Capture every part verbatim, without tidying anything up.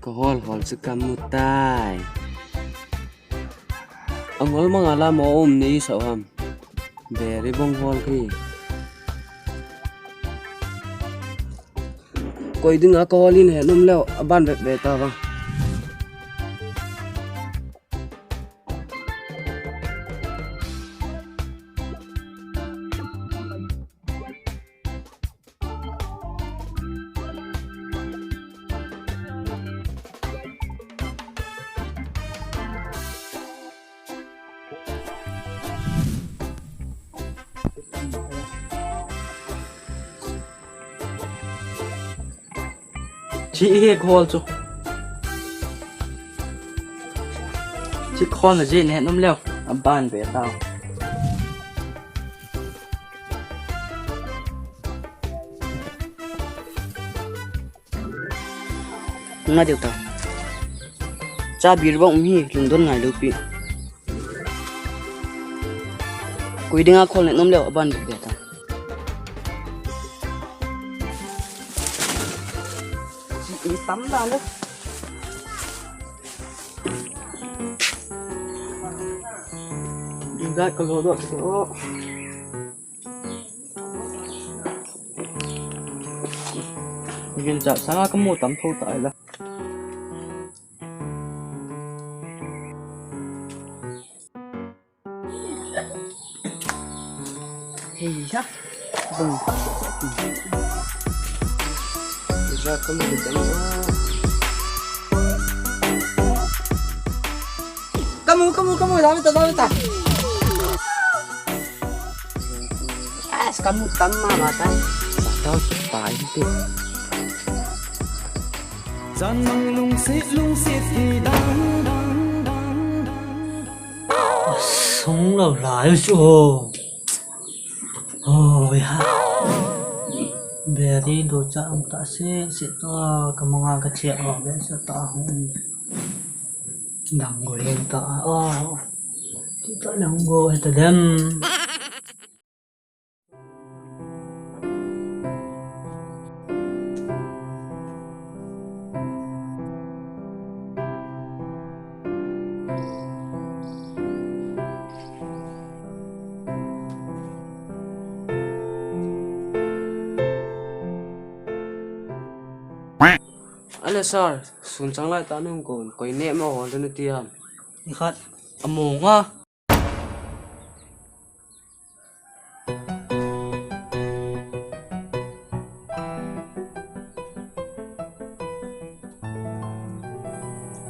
Ka hol hol chu ka mu tai. Angol manga la mo um nei sa ham. Beri bong hol ki. Koi dinga ka hol in he num leo aban vet vet ta va. Chi hi khol chu. Chi khol na je ne num leo. Aban be ta. Nga deu ta. Cha bir bong mi lungdon ngai lo pi. Koi dinga khol ne num leo aban be ta. Chi i tam da le. Ingat kalau dok tu. Gin cha sanga kamu tam tho ta la. Hei ha. Bung. Kamu, kamu, kamu, dami ta, dami ta. As, kamu tam ma ma ta. Sa ta pa inte. Chan mang lungsit, lungsit hi dang, dang, dang, dang. Sung lo lai chu. Oi ha. Beri do cha um ta se se to ka manga ka che o be se ta hung. Dang go len ta o. Ti ta dang go he ta dem. Ale sir, sun chang lai ta nung kon, koi ne mo hol na ti ham. Ni khat. Amo nga.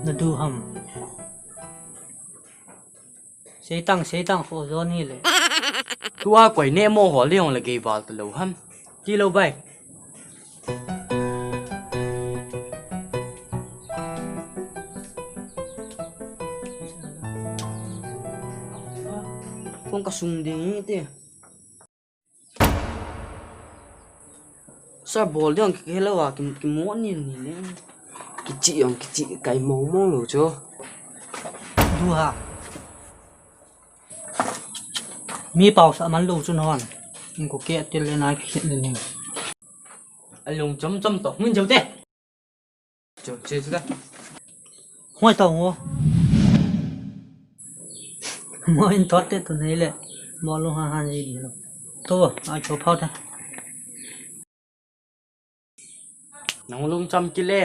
Na du ham. Seitang, seitang fo zon hi le. Tua koi ne mo hol le ong le gei val ta lo ham. Ti lo bai. Kong ka sung ding te. Sir bol ding ki lo wa ki ki mo ni ni le. Ki chi ong ki chi kai mo mo lo cho. Du ha. Mi pau sa man lo chun hon. Ko ke til le na ki le ni. A lung chom chom to. Mun jo te. Chu, chu, chu ta. Hoi tau ngo. Mo in thot te tu nei le. Mo lung ha ha ni di lo. To, a chu phau ta. Nang lung cham ki le.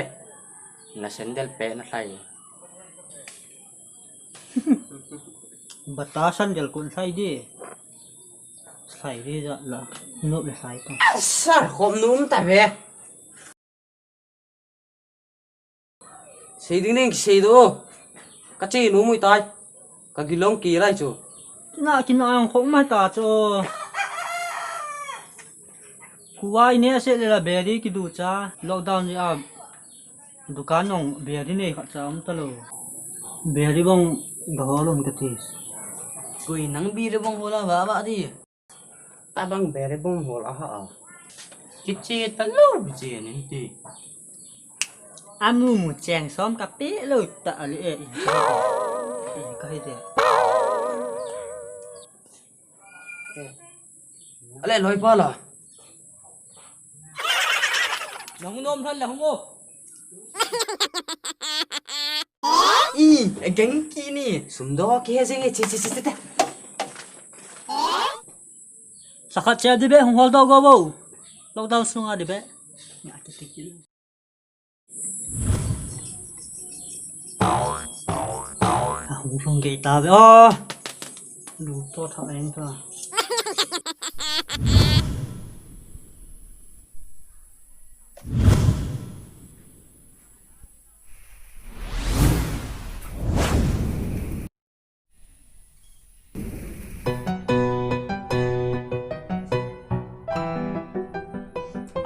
Na sandal pe na sai. Bata sandal kun sai di. Sai di ja la. Nop le sai ta. Sir, khom num ta ve. Sei ding ding sei do. Ka che nu mui tai. Ka gilong ki lai chu. Kina kina ang khong mai ta chu. Kuwai ne se le la beri ki du cha. Lockdown ni a. Dukan nong beri nei khat cha um ta lo. Beri bong ga holon ka ti. Kui nang beri bong hola ba ba di. Tabang beri bong hol aha a. Kiche ta lo kiche ni ti. Amu mu cheng som ka pe lo ta ali e. E ka hi de. Ale loi pa la. Nong nom than la hung o. Genki ni. Sum doh kihe jing e, che, che, che, che, che. Sakhat che ding be, hung hol doh go bo. Lockdown sunga ding be. Nga kiti kiti. A, hung hung gei ta ve. Oh. Lu to tha eng ta.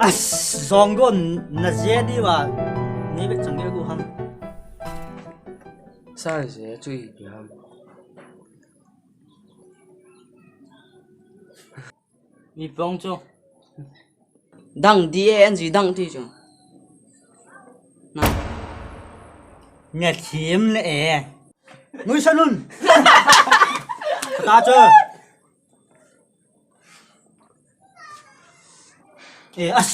As, zong go na je di wa. Ni be chang ge gu ham. Sa je chu ipi ham. Mi pong chu. Dang di e, N G dang ti chu. Na. Nga thim le e. Nui sa nun. Ta chu. E, as.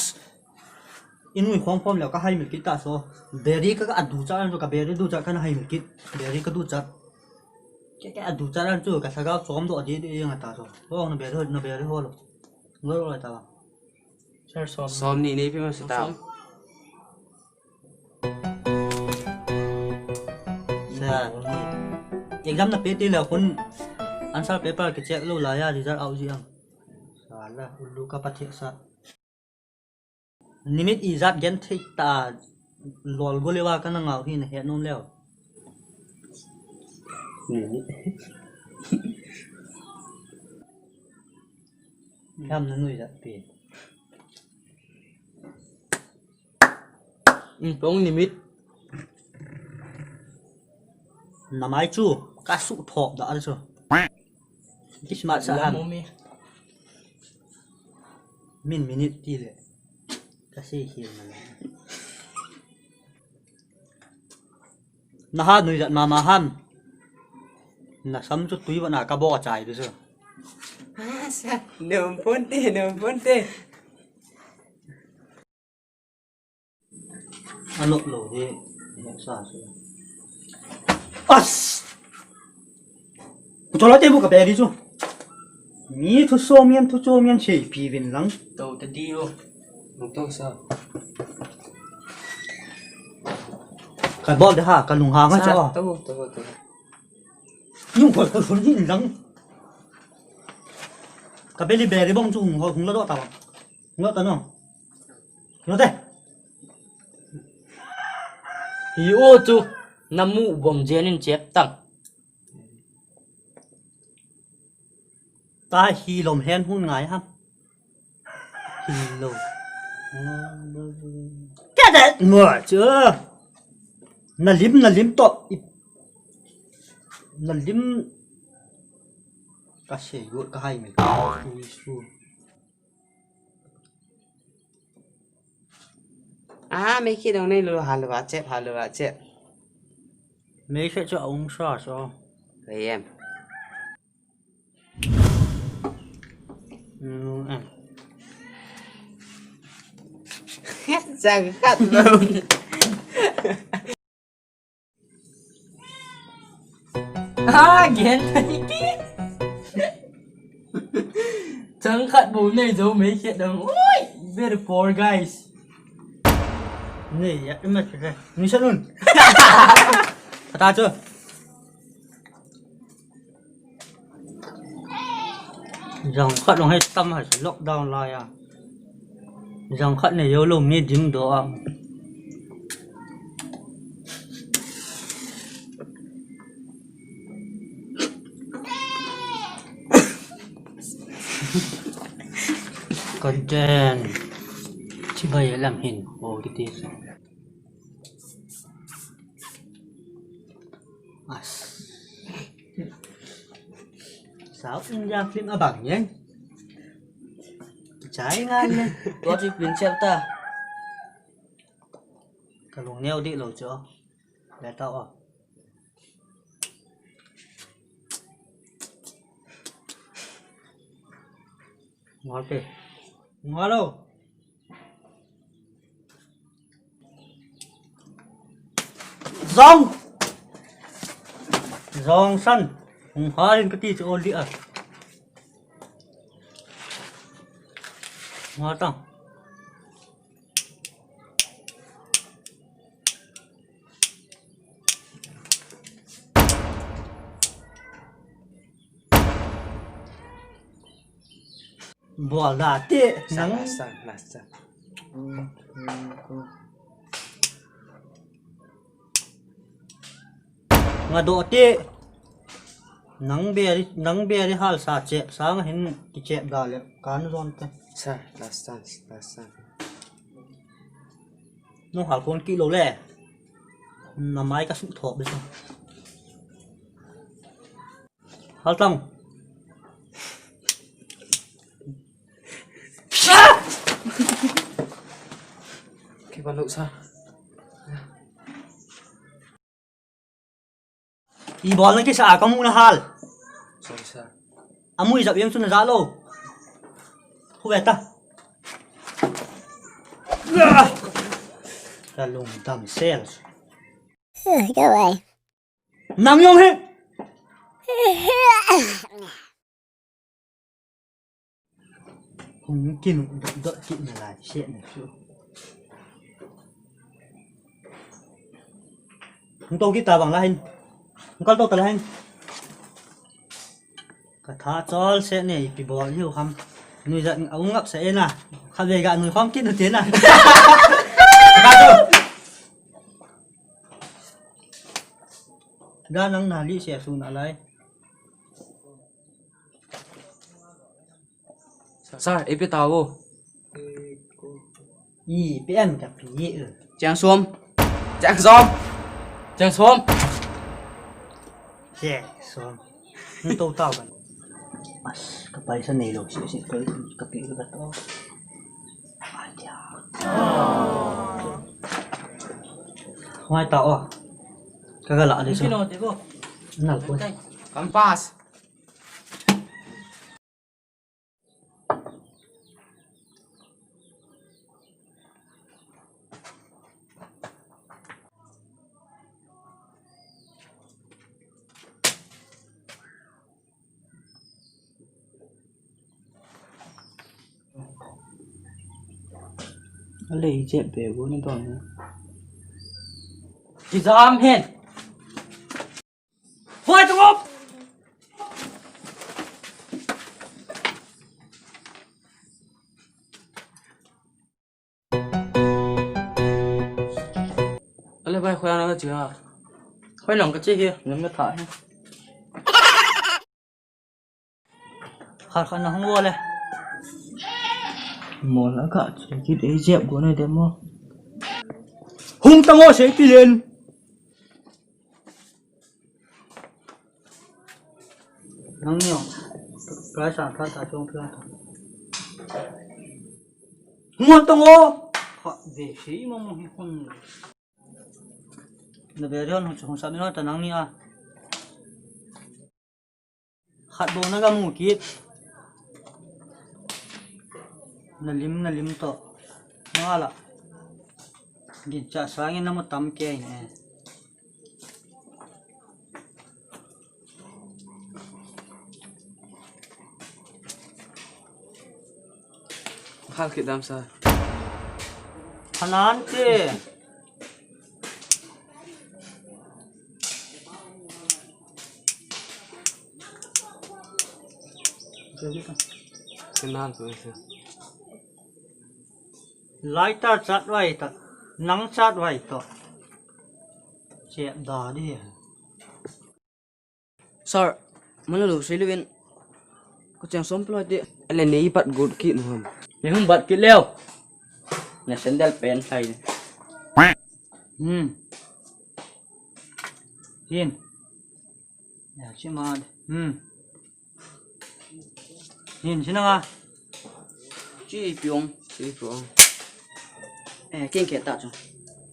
Inui khom khom le ka hai mil kit ta so. Beri ka, ka adu cha an chu ka beri du cha ka na hai mil kit. Beri ka du cha. Ke, ke adu cha an chu ka saga som do di di nga ta so. Ho na beri ho, na beri ho lo. Ngol lo ta ba. Sir, som. Som ni nei pi ma sa ta. Som. Sa, ni. Exam na pe ti le khun answer paper ke check lo la ya result out ji ang. Sa la, ulu ka pa thek sa. Nimit ijat gen thei ta lol go lewa ka na ngau hi na he nom leo. Ham na nui jat pi. Pong nimit. Na mai chu ka su thop da chu. Kismat sa han. Min minute ti le. Ka sei hial na le. Na ha nui jat mama ham. Na sam chu tui va na ka bo a chai du chu. Asa, nom ponte, nom ponte. Anop lo hi, he sa se. As! Ku chola te bu ka beri chu. Mi thu som yan, thu som yan sei pi vin lang. To te di o. Nung to sa. Ka bol de ha, ka lung ha nga cho. To, to, to. Yung khol khol khol hin lang. Ka beli beri bong chu hung hol hung la do ta bang. Hung la ta no. Lo te. Hi o chu, na mu bom jen in chep tang. Ta hi lom hen hun ngai ham. Hi lo. Ke de mo chu. Na lim, na lim to. Na lim. Ka sei got ka hai me. Isu. Ah, make it dong nei lo, hal va chep, hal va chep. Make it chu aung sa so. Em. Mm, em. Chang khat lo. Ah, gen thei ki. Chang khat bou nei jo, make it dong. Oi, very poor guys. Nei, ya, ima khe. Ni sa nun. Kata chu. Jang khat long hai tam hai lockdown lai a. Jang khat nei jo lo mi dim do a. Content. Chibai lam hin ho kiti. As. South India film abang yen. Chai ngan yen. Tua chu pin chep ta. Ka lung neo di lo chu. Le ta o. Ngal te. Ngal lo. Zong. Jong san. Hung ha rin kati chu oli a. Nga ta. Bol da te, nang. Sa, sa, sa. Nga do te. Nang beri, nang beri hal sa chep, sang hin ki chep da le, kan zon te. Sa, last chance, last chance. Nung hal kon kilo le. Na mai ka suk thop be. Hal tang. Kei ba lo sa. I bol na kisa a kamu na hal. Sorry, sir. Amu i jap yeng sun na ja lo. Khu ve ta. Ka lung dam sel. Go away. Nang yong he. Hung kinu dot dot kit na lai se na su. Hung to kit ta bang la hin. Hung kal to ta la hin. Ka tha chol se ne ipi bol hiu ham. Nui ja a ung ap sa e na. Kha ve ga nui khom kit nu te na. Da nang na li se su na lai. Sir, ipi tao. Ipi em ka pi e. Cheng som. Cheng som. Cheng som. Cheng som. Ni to tao kan. Mas, ka paisa nei lo, si, si, ka, ka pi ka to. Adia. Ngai tao. Ka ga la de so. Nal ko. Kampas. Ale, i jep be bo ni don na. Ki jam hen. Hoi, tung up! Ale bai, khoi ana ka chi ha. Khoi nang ka chi hi, nem na tha hi. Khat khat na hung vo le. Mo la ka che kit ei jep go na de mo. Hung ta ngo se ti len. Nang nio. Ka sa tha ta chong pla ta. Hung ta ngo. Kha ve se mo mo hi khun. Na be ron hung sa mi ta nang ni a. Khat bou na ga mu kit. Na lim, na lim to. Na la. Gin cha sangin na mu tam ke ne. Khal kit dam sa. Hanan te. Lighter chat vai ta, nang chat vai to. Chep da di. Sir, mana lo sei levin. Ko cheng som pelo ti. Ale nei bat gut kit nu ham. Nei hung bat kit leo. Na sandal pen sai. Hmm. Hin. Ya, chi ma. Hmm. Hin, chi na nga. Chi piong, chi piong. Eh, ken ke ta chu.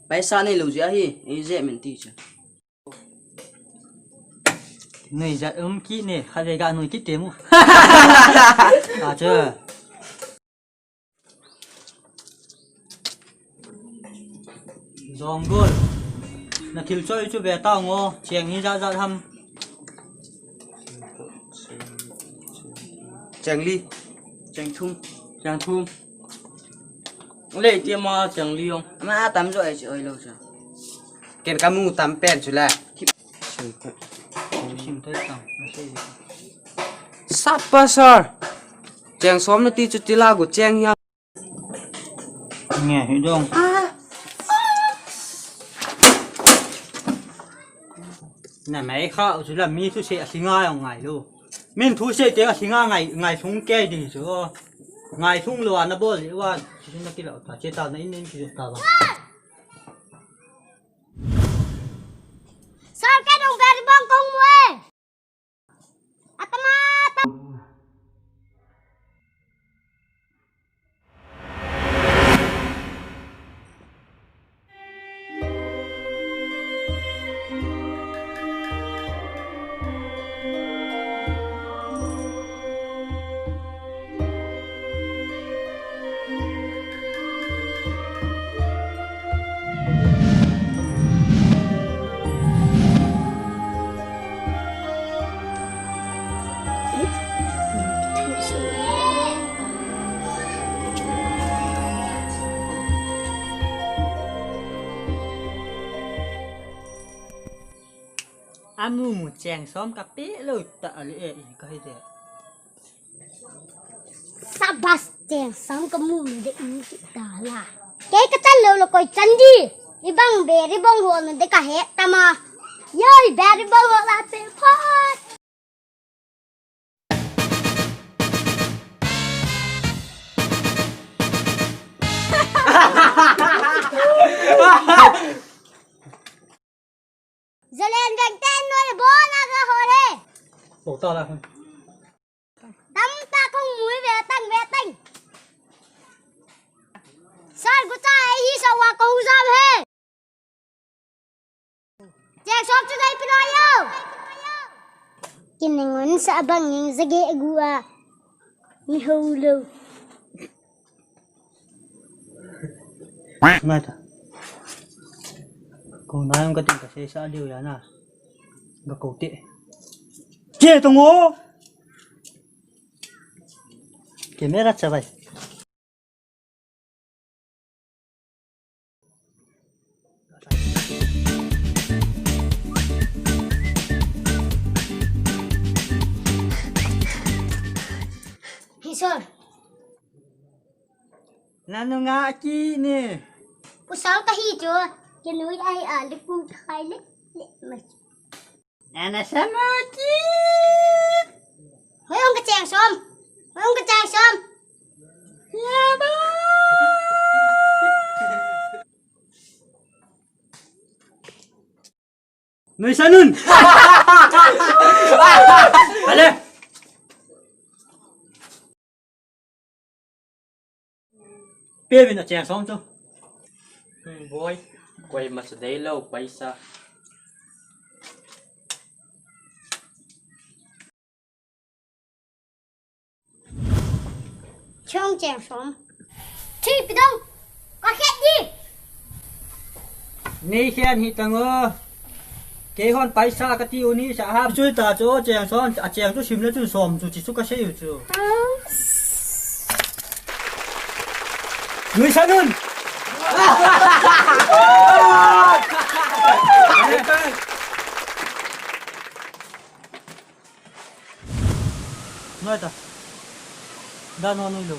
Paisa nei lo ji ahi, ei je men ti chu. Nui jat um kit ne, khat ve ga nui kit te mu. Ka che. Jonggol. Na thil choi chu ve ta ngo, cheng hi jat jat ham. Cheng li. Cheng thum. Cheng thum. Le ti ma cheng li jong. Ma tam jo ai chi oi lo cha. Ken kamu tam pen chu la. Sim thoi tam. Sapa sir. Cheng som nati chu tila gu cheng ya. Nge, hi dong. Na mai kha, u chu la mi thusei a singa jong ngai lo. Min thusei te a singa ngai, ngai sung kei ding chu. Ngai sung lo ana bol li wa, chu na kilo ta, che ta na in in ki ta ba. Sir, kei dong beri bang kong mu e. Atama, atama. Amu mu cheng som ka pe lo ta le e ka hi de. Sabas, cheng som ka mu de in ki ta la. Kei ka chan lo lo koi chan di. I bang beri bang ho na de ka he tama. Yoi, beri bang ho la pe phat. Zalen veng ten noi bo na ga ho le. Bo ta la. Tam ta kong mui ve tang ve tang. Sir, gu cha hi sa wa ko jam he. Cheng som chu dei pi lo yo. Kin ngon sa bang ning zage gu a. Mi ho lo. Ngai ta. Ko na yong ka ting ka sei sa diu ya na. Ga ko te. Che tong o. Camera cha bai. Hi sir. Nanu nga aki ni. Pasal ka hi chu. Kinui ai a le pu khai le le ma. Nana sama ki. Hoi ong ka cheng som. Hoi ong ka cheng som. Ya ba. Noi sanun. Ale. Pe vin a cheng som chu. Hmm, boy. Koi ma sa dei lo, paisa. Chong cheng som. Thi pi dong. Ka khet di. Nei khen hi tang o. Keihon paisa ka ti u ni sa ha. Chui ta chu cheng som, a cheng chu sim le chu som chu chi chu ka sei u chu. Lui sanun. Noi ta. Dan noi lo.